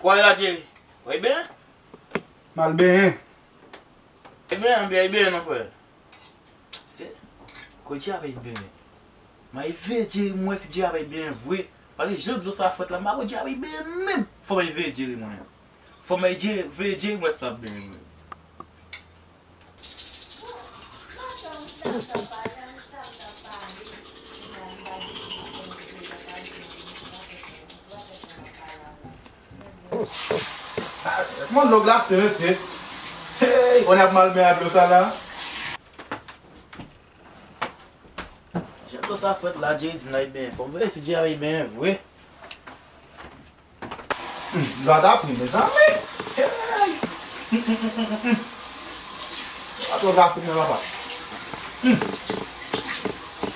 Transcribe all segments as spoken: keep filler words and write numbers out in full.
Wè la, Jerry. Wè, ben? M al benyen. E benyen, ben, e benyen, non, frè. Se, kote Jerry ap benyen? M al veye Jerry, m wè si Jerry ap benyen vre. Paske jan dlo sa fèt la, m pa wè Jerry benyen menm. Fò m al veye Jerry, mwen. Fò m al veye Jerry, m wè si l ap benyen vre. Kòman dlo glase, mesye? Hey, on ap mal men a dlo sa la. Jan dlo sa fèt la, Jerry di n al benyen. Fò m veye si Jerry ap benyen vre. Hmm, dlo a ta pri, mezanmi. Hey! Hmm, hmm, hmm, hmm, hmm. Sa twò drastik, men papa. Hmm.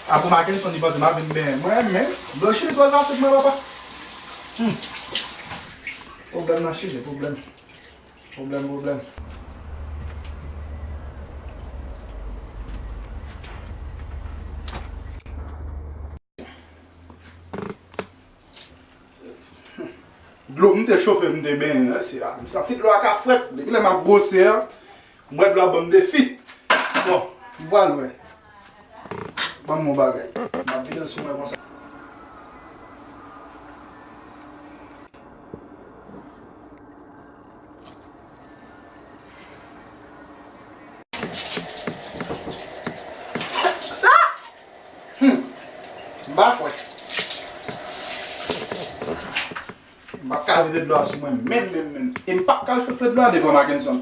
Apre Mackenson, li panse m ap vin benyen mwen, men dlo chili twò drastik, men papa. Hmm. Pwoblèm nan chili, pwoblèm. Pwoblèm, pwoblèm. Dlo m te chofe, m te benyen, se la. M santi dlo a ka frèt. Depi lè m ap bwose a, m wè dlo a ban m defi. Bon, m pral wè. Ban m yon bagay. M ap vide l sou mwen konsa. Sa? Hmm. M pa kwè. M p ap ka vide dlo a sou mwen menm, menm, menm. E m p ap ka al chofe dlo a devan Mackenson.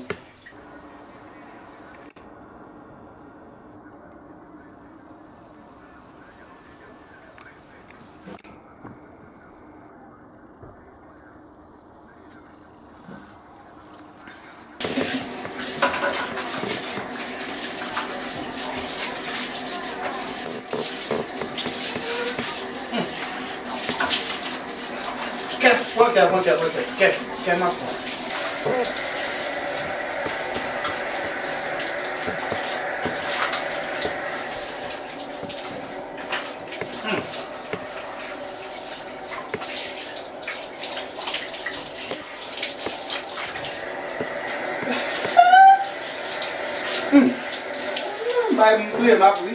Kè, pran kè, pran kè, pran kè. Kè, kè m ap pran. Hmm. Hmm. Bay m ri, m ap ri.